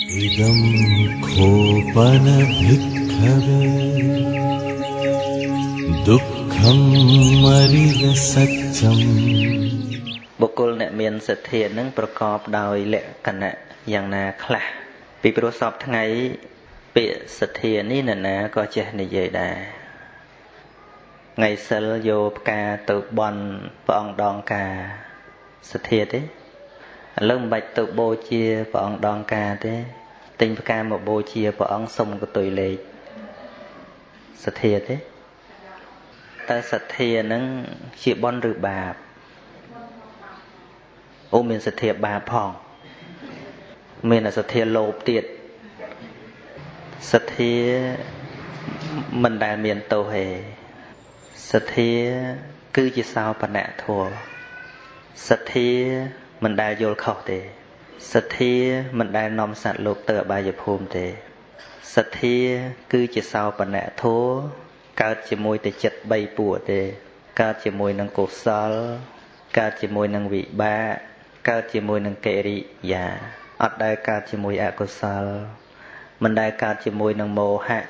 इदं खोपन भिक्खवे दुःखं अरियसच्चम् បុគ្គលអ្នកមានសទ្ធានឹងប្រកបដោយលក្ខណៈយ៉ាងណាខ្លះពីព្រោះសពថ្ងៃពាក្យសទ្ធានេះនរណាក៏ចេះនិយាយដែរថ្ងៃសិលយកផ្កាទៅបន់ព្រះអង្គដងការសទ្ធាទេឥឡូវមិនបាច់ទៅបូជាព្រះអង្គដងការទេទិញផ្កាមកបូជាព្រះអង្គសុំកតុយលេខសទ្ធាទេតើសទ្ធានឹងជាបុណ្យឬបាបអូមានសទ្ធាបាបផងមានសទ្ធាលោភទៀតសទ្ធាមិនដែលមានទោសទេសទ្ធាគឺជាសោបនៈធម៌សទ្ធាមិនដែលយល់ខុសទេសទ្ធាមិនដែលនាំសត្វលោកទៅអបាយភូមិទេសទ្ធាគឺជាសោបនៈធម៌កើតជាមួយតែចិត្ត3ពួកទេកើតជាមួយនឹងកុសលកើតជាមួយនឹងវិបាកកើតជាមួយនឹងកិរិយាអត់ដែលកើតជាមួយអកុសលមិនដែលកើតជាមួយនឹងមោហៈ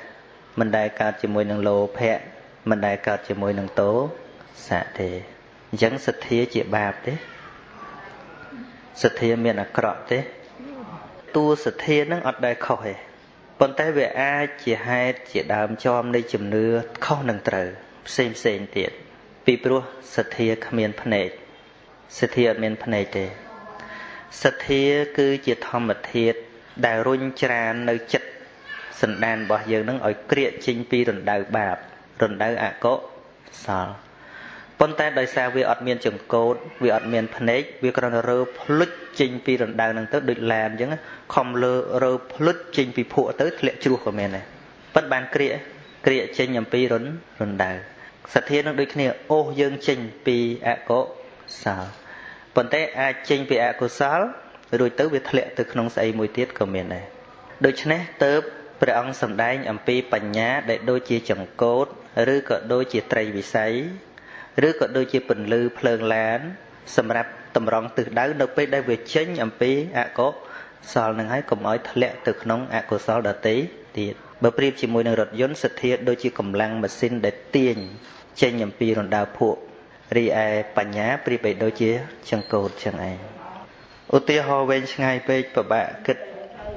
មិនដែលកើតជាមួយនឹងលោភៈមិនដែលកើតជាមួយនឹងទោសៈទេអញ្ចឹងសទ្ធាជាបាបទេសទ្ធាមានអាក្រក់ទេតួសទ្ធានឹងអត់ដែលខុសទេប៉ុន្តែវាអាចជាហេតុជាដើមចមនៃជំនឿខុសនឹងត្រូវផ្សេងផ្សេងទៀតពីព្រោះសទ្ធាគ្មានភ្នែកសទ្ធាអត់មានភ្នែកទេសទ្ធាគឺជាធម្មធាតុដែលរុញច្រាននៅចិត្តសន្តានរបស់យើងនឹងឲ្យក្រៀកចេញពីរណ្ដៅបាបរណ្ដៅអកុសលប៉ុន្តែដោយសារវាអត់មានចង្កូតវាអត់មានភ្នែកវាគ្រាន់តែរើភ្លុចចេញពីរណ្ដៅហ្នឹងទៅដូចឡានអញ្ចឹងខំលើរើភ្លុចចេញពីភក់ទៅធ្លាក់ជ្រោះក៏មានដែរប៉ុន្តែបានក្រៀកចេញអំពីរណ្ដៅសទ្ធានឹងដូចគ្នាអូសយើងចេញពីអកុសលប៉ុន្តែអាចចេញពីអកុសលរួចទៅវាធ្លាក់ទៅក្នុងស្អីមួយទៀតក៏មានដែរដូច្នេះទៅព្រះអង្គសម្ដែងអំពីបញ្ញាដែលដូចជាចង្កូតឬក៏ដូចជាត្រីវិស័យឬក៏ដូចជាពន្លឺភ្លើងឡានសម្រាប់តម្រង់ទិសដៅនៅពេលដែលវាចេញអំពីអកុសលនឹងហើយកុំឲ្យធ្លាក់ទៅក្នុងអកុសលដទៃទៀតបើប្រៀបជាមួយនឹងរថយន្តសទ្ធាដូចជាកម្លាំងម៉ាស៊ីនដែលទាញចេញអំពីរណ្ដៅភក់រីឯបញ្ញាប្រៀបបីដូចជាចង្កូតចឹងឯងឧទាហរណ៍វែងឆ្ងាយពេកពិបាកគិត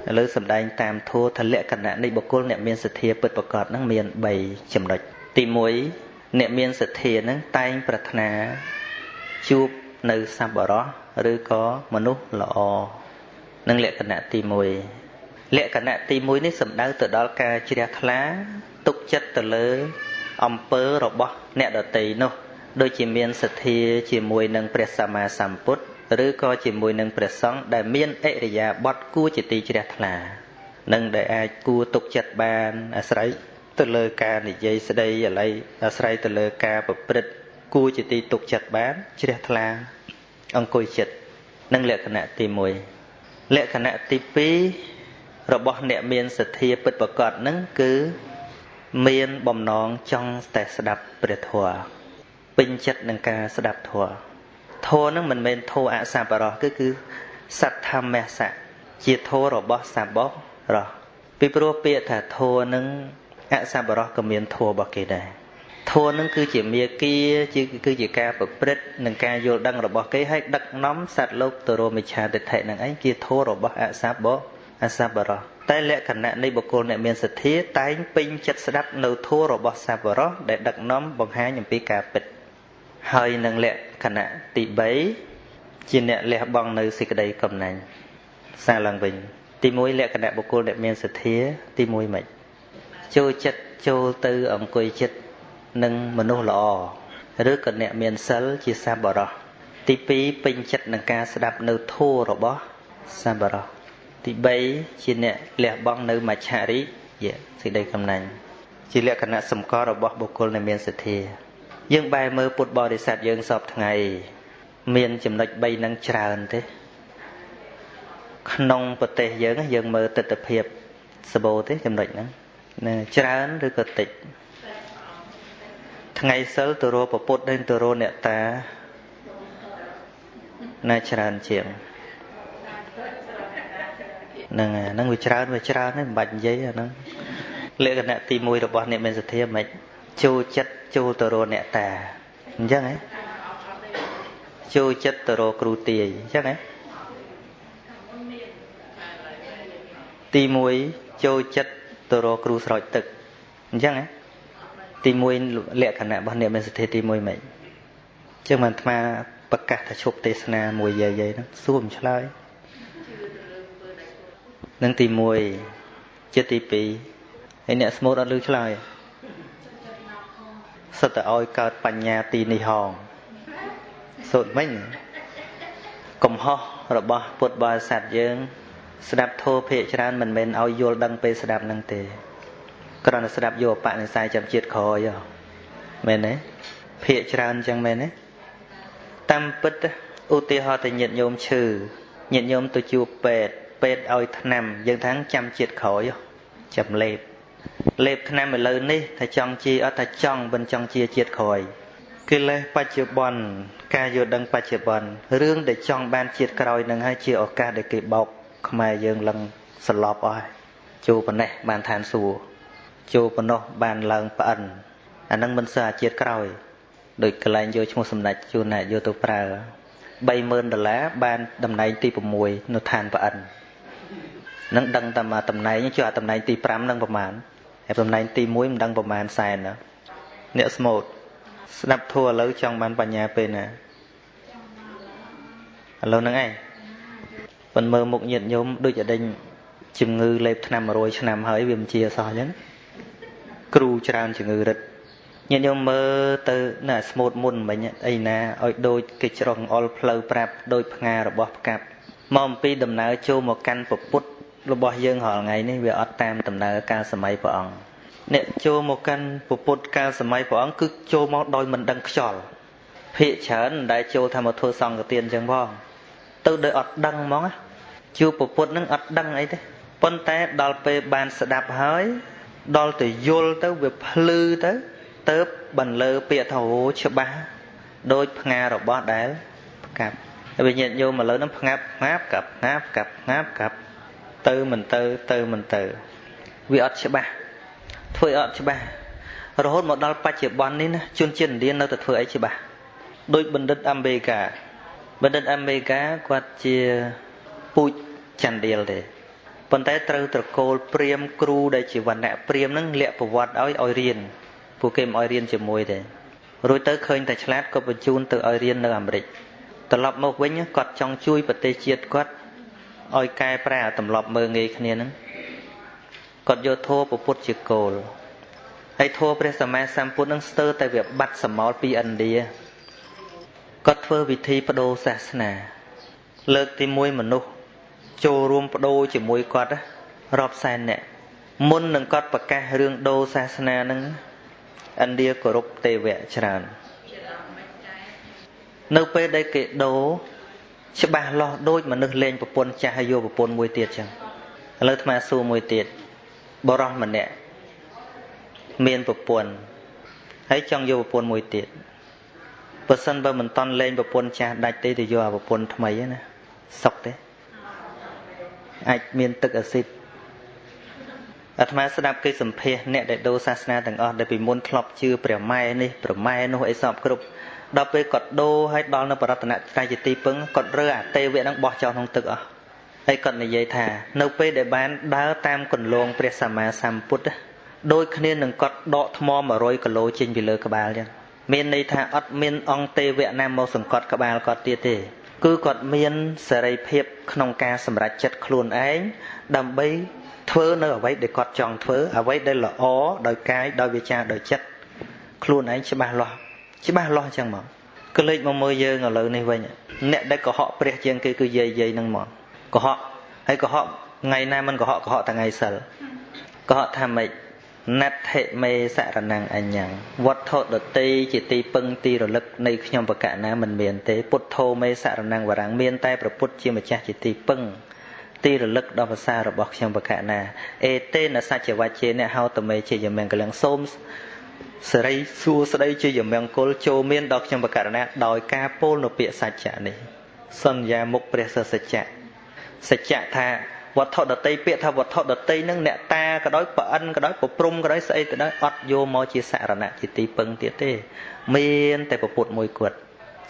ឥឡូវសម្ដែងតាមធម៌ថាលក្ខណៈនៃបុគ្គលអ្នកមានសទ្ធាពិតប្រាកដនឹងមាន3ចំណុចទី1អ្នកមានសទ្ធានឹងតែងប្រាថ្នាជួបនៅសប្បុរសឬក៏មនុស្សល្អនឹងលក្ខណៈទី1លក្ខណៈទី1នេះសំដៅទៅដល់ការជ្រះថ្លាទុកចិត្តទៅលើអំពើរបស់អ្នកដទៃនោះដូចជាមានសទ្ធាជាមួយនឹងព្រះសម្មាសម្ពុទ្ធឬក៏ជាមួយនឹងព្រះសង្ឃដែលមានឥរិយាបថគួរជាទីជ្រះថ្លានិងដែលអាចគួរទុកចិត្តបានអាស្រ័យទៅលើការនិយាយស្ដីអ្លៃអាស្រ័យទៅលើការប្រព្រឹត្តគួរជាទីទុកចិត្តបានជ្រះថ្លាអង្គុយចិត្តនឹងលក្ខណៈទី1លក្ខណៈទី2របស់អ្នកមានសទ្ធាពិតប្រាកដនឹងគឺមានបំណងចង់តែស្ដាប់ព្រះធម៌ពេញចិត្តនឹងការស្ដាប់ធម៌ធម៌នឹងមិនមែនធម៌អសប្បុរសគឺសទ្ធម្មសៈជាធម៌របស់សប្បុរសពីព្រោះពាក្យថាធម៌នឹងអសប្បុរសក៏មានធម៌របស់គេដែរធម៌នឹងគឺជាមាគ៌ាគឺជាការប្រព្រឹត្តនិងការយល់ដឹងរបស់គេហើយដឹកនាំសត្វលោកទៅរកមិច្ឆាទិដ្ឋិនឹងឯងជាធម៌របស់អសប្បុរសតែលក្ខណៈនៃបុគ្គលអ្នកមានសទ្ធាតែងពេញចិត្តស្ដាប់នៅធម៌របស់សប្បុរសដែលដឹកនាំបង្ហាញអំពីការពិតហើយនឹងលក្ខណៈទី3ជាអ្នកលះបង់នៅសេចក្តីកំណាញ់សារឡើងវិញទី1លក្ខណៈបុគ្គលអ្នកមានសទ្ធាទី1ម៉េចចូលចិត្តចូលទៅអង្គុយចិត្តនឹងមនុស្សល្អឬក៏អ្នកមានសិលជាសប្បុរសទី2ពេញចិត្តនឹងការស្ដាប់នៅធម៌របស់សប្បុរសទី3ជាអ្នកលះបង់នៅមច្ឆរិយៈសេចក្តីកំណាញ់ជាលក្ខណៈសម្គាល់របស់បុគ្គលដែលមានសទ្ធាយើងបែរមើលពុទ្ធបរិស័ទយើងសពថ្ងៃមានចំណុច3នឹងច្រើនទេក្នុងប្រទេសយើងយើងមើលទិដ្ឋភាពសបោទេចំណុចហ្នឹងណាច្រើនឬក៏តិចថ្ងៃសិលទៅរកពពុទ្ធនិងទៅរកអ្នកតាណាច្រើនជាង ហ្នឹងហ្នឹងវាច្រើនហ្នឹងមិនបាច់និយាយអាហ្នឹងលក្ខណៈទី1របស់អ្នកមានសទ្ធាមិនចូលចិត្តចូលទៅរកអ្នកតាអញ្ចឹងហ៎ចូលចិត្តទៅរកគ្រូទាយអញ្ចឹងហ៎ទី1ចូលចិត្តទៅរកគ្រូស្រោចទឹកអញ្ចឹងហ៎ទី1លក្ខណៈរបស់អ្នកមានសទ្ធាទី1មិនចឹងបានអាត្មាប្រកាសថាឈប់ទេសនាមួយយាយៗហ្នឹងសួរមិនឆ្លើយនឹងទី1ជាទី2ហើយអ្នកស្មូតអត់ឮឆ្លើយសិតតែឲ្យកើតបញ្ញាទីនេះហងសូត្រមិញកំហុសរបស់ពុទ្ធបរិស័ទយើងស្ដាប់ធម៌ភាគច្រើនមិនមែនឲ្យយល់ដឹងពេលស្ដាប់នឹងទេគ្រាន់តែស្ដាប់យកអបនិស្ស័យចាំជាតិក្រោយមែនទេភាគច្រើនចឹងមែនទេតាមពិតឧទាហរណ៍តែញាតិញោមឈឺញាតិញោមទៅជួបពេទ្យពេទ្យឲ្យថ្នាំយើងថាចាំជាតិក្រោយចាំលេបថ្នាំឥឡូវនេះថាចង់ជាអត់ថាចង់មិនចង់ជាជាតិក្រោយកិលេសបច្ចុប្បន្នការយល់ដឹងបច្ចុប្បន្នរឿងដែលចង់បានជាតិក្រោយនឹងហើយជាឱកាសដែលគេបោកខ្មែរយើងឡើងសន្លប់អស់ហើយចូលប៉ុណ្ណេះបានឋានសួគ៌ចូលប៉ុណ្ណោះបានឡើងប្អិនអានឹងមិនសើអាជាតិក្រោយដូចកន្លែងយកឈ្មោះសម្ដេចជួនណាយកទៅប្រើ$30,000បានតំណែងទី6នៅឋានប្អិននឹងដឹងតែមកតំណែងចុះអាតំណែងទី5នឹងប្រមាណហើយតំណែងទី1មិនដឹងប្រមាណសែនណាអ្នកស្មូតស្ដាប់ធម៌ឥឡូវចង់បានបញ្ញាពេលណាឥឡូវហ្នឹងឯងប៉ុន្តែមើលមុខញាតិញោមដូចអដេញជំងឺលេបថ្នាំ100ឆ្នាំហើយវាមិនជាសោះអញ្ចឹងគ្រូច្រើនជំងឺរឹតញាតិញោមមើលទៅណាស្មូតមុនមិញអីណាឲ្យដូចគេច្រោះអល់ផ្លូវប្រាប់ដូចផ្ងារបស់ផ្កាប់មកអំពីដំណើរចូលមកកាន់ពពុទ្ធរបស់យើងរាល់ថ្ងៃនេះវាអត់តាមដំណើរកាលសម័យព្រះអង្គអ្នកចូលមកកាន់ពពុទ្ធកាលសម័យព្រះអង្គគឺចូលមកដោយមិនដឹងខ្យល់ភាគច្រើនមិនដែលចូលថាមកធ្វើសង្ឃទានអញ្ចឹងផងទៅដោយអត់ដឹងហ្មងជួបពពុទ្ធនឹងអត់ដឹងអីទេប៉ុន្តែដល់ពេលបានស្ដាប់ហើយដល់ទៅយល់ទៅវាភ្លឺទៅទៅបន្លឺពាក្យថាអូច្បាស់ដូចផ្ងារបស់ដែលផ្កាប់ហើយវាញាតិញោមឥឡូវហ្នឹងផ្ងាប់ផ្ងាប់កាប់ផ្ងាប់កាប់ផ្ងាប់កាប់ទៅមិនទៅទៅមិនទៅវាអត់ច្បាស់ធ្វើអត់ច្បាស់រហូតមកដល់បច្ចុប្បន្ននេះណាជនជាតិឥណ្ឌានៅតែធ្វើអីច្បាស់ដូចបណ្ឌិតអាមេរិកាបណ្ឌិតអាមេរិកាគាត់ជាពូជចន្ទាលទេប៉ុន្តែត្រូវត្រកូលព្រាមគ្រូដែលជាវណ្ណៈព្រាមហ្នឹងលាក់ប្រវត្តិឲ្យរៀនពួកគេមិនឲ្យរៀនជាមួយទេរួចទៅឃើញតែឆ្លាតក៏បញ្ជូនទៅឲ្យរៀននៅអាមេរិកត្រឡប់មកវិញគាត់ចង់ជួយប្រទេសជាតិគាត់ឲ្យកែប្រែទម្លាប់មើលងាយគ្នាហ្នឹងគាត់យកធម៌ពុទ្ធជាគោលហើយធម៌ព្រះសម្មាសម្ពុទ្ធនឹងស្ទើរតែវាបាត់សមោលពីឥណ្ឌាគាត់ធ្វើវិធីបដូរសាសនាលើកទី1មនុស្សចូលរួមបដូរជាមួយគាត់រាប់សែននាក់មុននឹងគាត់ប្រកាសរឿងដូរសាសនាហ្នឹងឥណ្ឌាគោរពទេវៈច្រើននៅពេលដែលគេដូរច្បាស់លាស់ដូចមនុស្សលេងប្រពន្ធចាស់ហើយយកប្រពន្ធមួយទៀតចឹងឥឡូវអាត្មាសួរមួយទៀតបុរសម្នាក់មានប្រពន្ធហើយចង់យកប្រពន្ធមួយទៀតបើសិនបើមិនតន់លេងប្រពន្ធចាស់ដាច់ទេទៅយកអាប្រពន្ធថ្មីណាសុកទេអាចមានទឹកអាស៊ីតអាត្មាស្ដាប់គេសម្ភាសអ្នកដែលដូរសាសនាទាំងអស់ដែលពីមុនធ្លាប់ជឿព្រះម៉ែនេះព្រះម៉ែនោះអីសពគ្រប់ដល់ពេលគាត់ដូរហើយដល់នៅបរតនត្រ័យជាទីពឹងគាត់រើអាទេវៈហ្នឹងបោះចោលក្នុងទឹកអស់ហើយគាត់និយាយថានៅពេលដែលបានដើរតាមគន្លងព្រះសម្មាសម្ពុទ្ធដូចគ្នានឹងគាត់ដកថ្ម100គីឡូចេញពីលើក្បាលចឹងមានន័យថាអត់មានអង្គទេវៈណាមកសង្កត់ក្បាលគាត់ទៀតទេគឺគាត់មានសេរីភាពក្នុងការសម្រេចចិត្តខ្លួនឯងដើម្បីធ្វើនៅអ្វីដែលគាត់ចង់ធ្វើអ្វីដែលល្អដោយកាយដោយវាចាដោយចិត្តខ្លួនឯងច្បាស់លាស់ច្បាស់លាស់ចឹងមកក៏លេចមកមើលយើងឥឡូវនេះវិញអ្នកដែលកុហកព្រះជាងគេគឺយាយហ្នឹងមកកុហកហើយកុហកថ្ងៃណាមិនកុហកកុហកថ្ងៃសិលកុហកថាម៉េចណដ្ឋិមេសរណងអញ្ញងវត្ថុដតីជាទីពឹងទីរលឹកនៃខ្ញុំបកណាមិនមានទេពុទ្ធោមេសរណងវរាំងមានតែព្រះពុទ្ធជាម្ចាស់ជាទីពឹងទីរលឹកដល់ភាសារបស់ខ្ញុំបកណាអេទេនសច្ចវច្ចេអ្នកហោតមេជាយមង្គលងសូមសេរីសួស្តីជាយមង្គលចូលមានដល់ខ្ញុំបករណាដោយការពោលនៅពាក្យសច្ចៈនេះសន្យាមុខព្រះសច្ចៈសច្ចៈថា វត្ថុដតីពាក្យថាវត្ថុដតីនឹងអ្នកតាក៏ដោយប្រអិនក៏ដោយប្រព្រំក៏ដោយស្អីក៏ដោយអត់យកមកជាសរណៈជាទីពឹងទៀតទេមានតែពពុទ្ធមួយគត់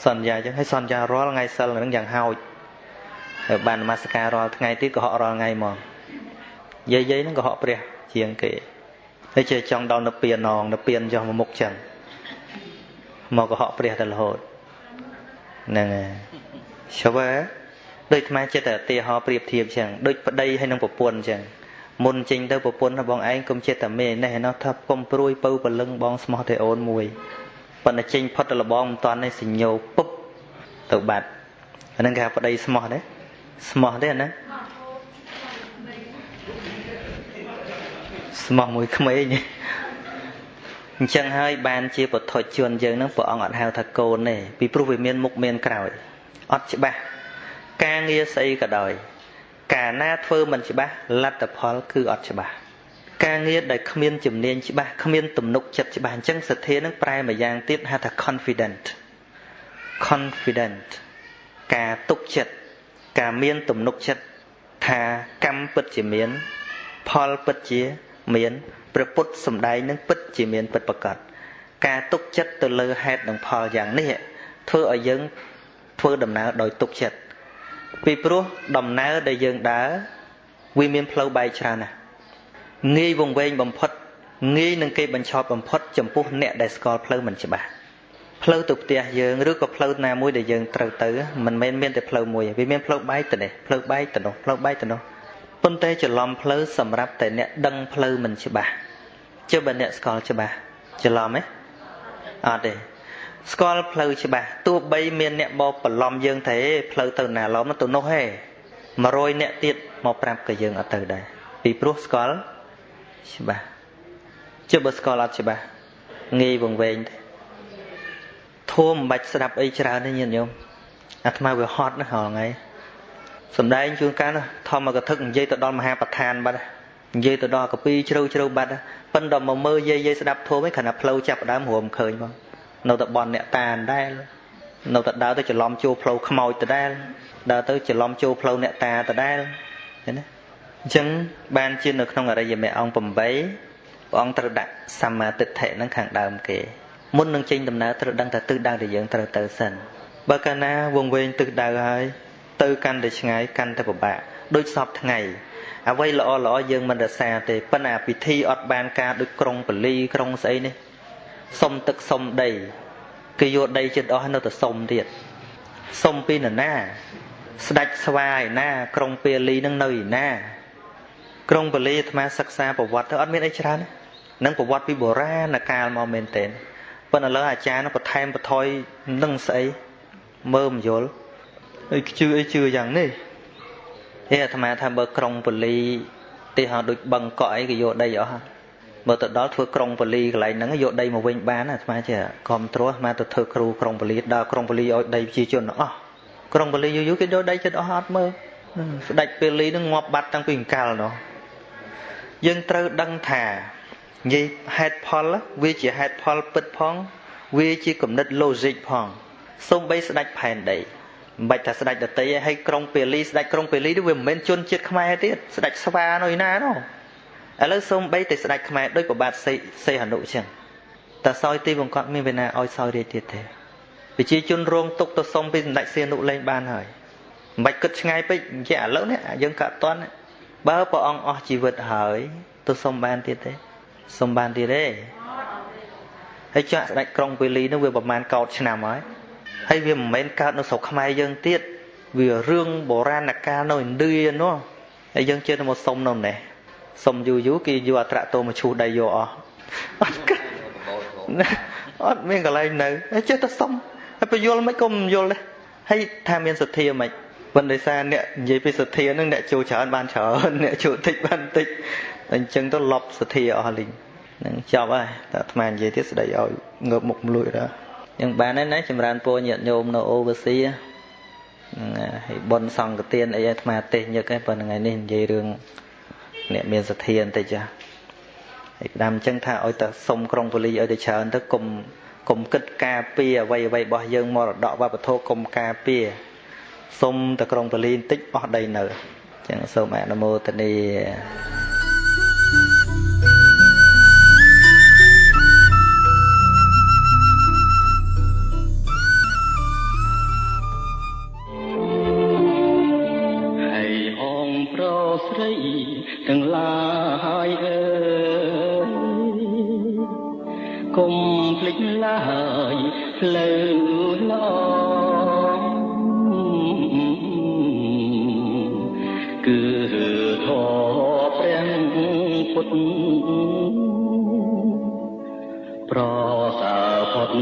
សន្យាអញ្ចឹងហើយសន្យារាល់ថ្ងៃសិលនឹងយ៉ាងហោចហើយបាននមស្ការរាល់ថ្ងៃទៀតក៏ហក់រាល់ថ្ងៃមកយាយៗហ្នឹងក៏ហក់ព្រះជាងគេហើយជាចង់ដល់និព្វាននងនិព្វានចុះមកមុខចឹងមកក៏ហក់ព្រះតែរហូតហ្នឹងហើយច្បាស់ដូចអាត្មាចិត្តតែឧទាហរណ៍ប្រៀបធៀបចឹងដូចប្តីហើយនឹងប្រពន្ធចឹងមុនចេញទៅប្រពន្ធបងឯងកុំចិត្តតែមេនេះឯណោះថាកុំព្រួយពៅព្រលឹងបងស្មោះតែអូនមួយប៉ុន្តែចេញផុតទៅលបងមិនតាន់ទេសញ្ញោពុបទៅបាត់អាហ្នឹងគេថាប្តីស្មោះទេស្មោះទេអាហ្នឹងស្មោះមួយក្មេងអញ្ចឹងហើយបានជាពុទ្ធជនយើងហ្នឹងព្រះអង្គអត់ហៅថាកូនទេពីព្រោះវាមានមុខមានក្រោយអត់ច្បាស់ការងារស្អីក៏ដោយកាលណាធ្វើមិនច្បាស់លទ្ធផលគឺអត់ច្បាស់ការងារដែលគ្មានជំនាញច្បាស់គ្មានទំនុកចិត្តច្បាស់អញ្ចឹងសទ្ធានឹងប្រែមួយយ៉ាងទៀតហៅថា confident confident ការទុកចិត្តការមានទំនុកចិត្តថាកម្មពិតជាមានផលពិតជាមានព្រះពុទ្ធសម្ដែងនឹងពិតជាមានពិតប្រាកដការទុកចិត្តទៅលើហេតុនិងផលយ៉ាងនេះធ្វើឲ្យយើងធ្វើដំណើរដោយទុកចិត្តពីព្រោះដំណើរដែលយើងដើរវាមានផ្លូវបែកច្រើនណាស់ងាយវង្វេងបំផុតងាយនឹងគេបញ្ឆោតបំផុតចំពោះអ្នកដែលស្គាល់ផ្លូវមិនច្បាស់ផ្លូវទៅផ្ទះយើងឬក៏ផ្លូវណាមួយដែលយើងត្រូវទៅមិនមែនមានតែផ្លូវមួយវាមានផ្លូវបែកទៅនេះផ្លូវបែកទៅនោះផ្លូវបែកទៅនោះប៉ុន្តែច្រឡំផ្លូវសម្រាប់តែអ្នកដឹងផ្លូវមិនច្បាស់ចុះបើអ្នកស្គាល់ច្បាស់ច្រឡំទេអត់ទេស្គាល់ផ្លូវច្បាស់ទោះបីមានអ្នកមកបន្លំយើងទេផ្លូវទៅណាឡំទៅនោះទេ100អ្នកទៀតមកប្រាប់ក៏យើងអត់ទៅដែរពីព្រោះស្គាល់ច្បាស់ចុះបើស្គាល់អត់ច្បាស់ងាយវង្វេងទេធម៌មិនបាច់ស្ដាប់អីច្រើនទេញាតិញោមអាត្មាវាហត់ណាស់រាល់ថ្ងៃសំដែងជួនកាលធម្មកថានិយាយទៅដល់មហាប្រធានបាត់និយាយទៅដល់កពីជ្រៅជ្រៅបាត់ប៉ុន្តែមកមើលយាយៗស្ដាប់ធម៌ឯងគ្រាន់តែផ្លូវចាប់ដើមរួមឃើញបងនៅតែបន់អ្នកតាដែរនៅតែដើរទៅច្រឡំចូលផ្លូវខ្មោចដដែលដើរទៅច្រឡំចូលផ្លូវអ្នកតាដដែលឃើញទេអញ្ចឹងបានជានៅក្នុងអរិយមគ្គអង្គ8ព្រះអង្គត្រូវដាក់សម្មាទិដ្ឋិនឹងខាងដើមគេមុននឹងចេញដំណើរត្រូវដឹងថាទិសដៅដែលយើងត្រូវទៅសិនបើកាលណាវង្វេងទិសដៅហើយទៅកាន់តែឆ្ងាយកាន់តែពិបាកដូចសពថ្ងៃអ្វីល្អល្អយើងមិនរក្សាទេប៉ុន្តែពិធីអត់បានការដូចក្រុងពលីក្រុងស្អីនេះសុំទឹកសុំដីគេយកដីចិត្តអស់នៅតែសុំទៀតសុំពីនរណាស្ដេចស្វាឯណាក្រុងពាលីនឹងនៅឯណាក្រុងពលីអាត្មាសិក្សាប្រវត្តិទៅអត់មានអីច្រើននឹងប្រវត្តិពីបុរាណកាលមកមែនទែនប៉ុន្តែឥឡូវអាចារ្យនឹងបន្ថែមបន្ថយនឹងស្អីមើលមិនយល់អីជឿអីជឿយ៉ាងនេះហេអាត្មាថាបើក្រុងពលីទីហោដូចបឹងកក់អីគេយកដីអស់បើទៅដល់ធ្វើក្រុងពលីកន្លែងហ្នឹងយកដីមកវិញបានអាត្មាចេះគ្រប់គ្រងអាត្មាទៅធ្វើគ្រូក្រុងពលីដល់ក្រុងពលីឲ្យដីប្រជាជនអស់ក្រុងពលីយូរយូរគេយកដីចិត្តអស់អត់មើលស្ដេចពលីហ្នឹងងាប់បាត់តាំងពីអង្កលនោះយើងត្រូវដឹងថានិយាយហេតុផលវាជាហេតុផលពិតផងវាជាគំនិត logic ផងសូម្បីស្ដេចផែនដីមិនបាច់ថាស្ដេចដតីឯងហើយក្រុងពលីស្ដេចក្រុងពលីនេះវាមិនមែនជនជាតិខ្មែរទៀតស្ដេចស្វានៅឯណានោះឥឡូវសូម្បីតែស្ដេចខ្មែរដូចប្របាទសីហនុចឹងតែសោយទីបង្កត់មានវេណាឲ្យសោយរាជទៀតទេប្រជាជនរងទុកទៅសុំពីសម្ដេចសីហនុលែងបានហើយមិនបាច់គិតឆ្ងាយពេកនិយាយឥឡូវនេះយើងកាត់តន់បើព្រះអង្គអស់ជីវិតហើយទៅសុំបានទៀតទេសុំបានទៀតទេហើយចាក់ស្ដេចក្រុងពលីនោះវាប្រហែលកោតឆ្នាំហើយហើយវាមិនមែនកើតនៅស្រុកខ្មែរយើងទៀតវារឿងបុរាណកាលនៅឥណ្ឌានោះហើយយើងជឿទៅមកសុំនៅនេះសុំយូរយូរគេយកអត្រៈតោមកឈូសដីយកអស់អត់អត់មានកន្លែងនៅហើយចេះតែសុំហើយបញ្យល់មិនក៏មិនយល់ដែរហើយថាមានសទ្ធាមិនប៉ុន្តែសារអ្នកនិយាយពីសទ្ធានឹងអ្នកចូលច្រើនបានច្រើនអ្នកចូលតិចបានតិចអញ្ចឹងទៅលប់សទ្ធាអស់លីងនឹងចប់ហើយតែអាត្មានិយាយទៀតស្ដីឲ្យងើបមុខមលួចដល់យ៉ាងបានហើយណាចម្រើនពរញាតិញោមនៅអូវស៊ីហ្នឹងហើយបុណ្យសង្ឃទានអីអាត្មាទេសញឹកហ្នឹងប៉ុន្តែថ្ងៃនេះនិយាយរឿងអ្នកមានសទ្ធាបន្តិចចាហើយផ្ដាំអញ្ចឹងថាឲ្យតែសុំក្រុងពលីឲ្យតែច្រើនទៅកុំគិតការពារអ្វីអ្វីរបស់យើងមរតកវប្បធម៌កុំការពារសុំតែក្រុងពលីបន្តិចអស់ដីនៅ ចឹងសូមអនុមោទនាស្រីទាំងឡាយអើយកុំភ្លេចឡើយផ្លូវល្អគឺធម៌ព្រះពុទ្ធប្រសើរផុត